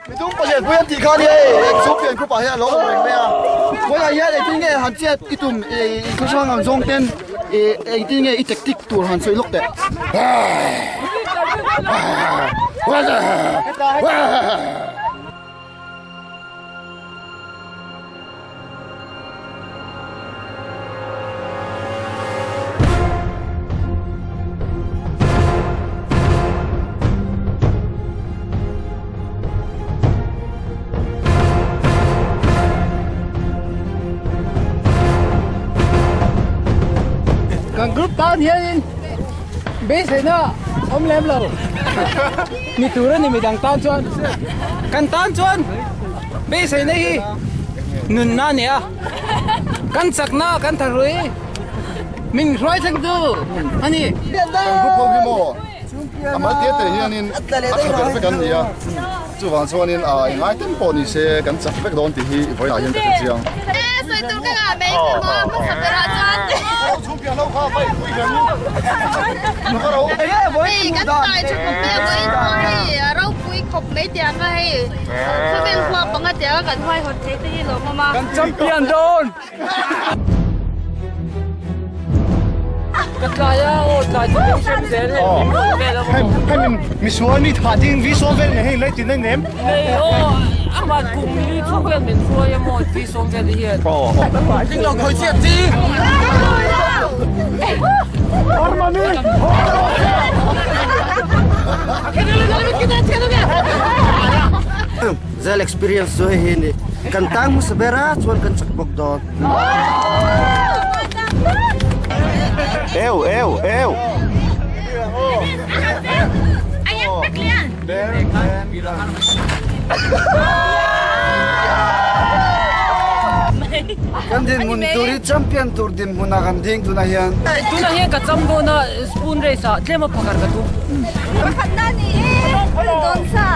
Midum palian pui an tih kha nia hei eng chu pian group ah hian a lo awm reng mai a vawiah hian engtin nge han chet i tum ih khaw hrang ang zawng ten ih engtin nge i tactic tur han sawi lawk teh. Kan group tan hianin beiseina awm lem lo ni tur a ni midang tan chuan kan tan chuan beiseina hi nunna a ni a kan chakna kan thahrui min hruai thleng tu a ni. Kan group ho hi maw a mal te te hianin a tha ber vek an ni a chuvang chuanin a engai ten pawh ni se kan chak vek dawn tih hi vawiinah hian ka hre chiang. Kan champion dawn. Ka tlai a aw tlai chu min hrem zel hei min rawn vel a maw. Hei misual mi thah ding vi sawm vel hei lai tin nem. Nei aw amah kum li thu hian min hruai a maw vi sawm vel hian. Ding lo khawi chiat chi. Zel experience chu hei hi ni. Kan tang hmasa ber a chuan kan chak bawk dawn. Eu eu eu. Kan dinhmun tur hi champion tur dinhmun ah kan ding tunah hian. Tunah hian ka cham dawn a spoon race ah tlem a phakar ka tum. Pakhatna ni e dawn sa.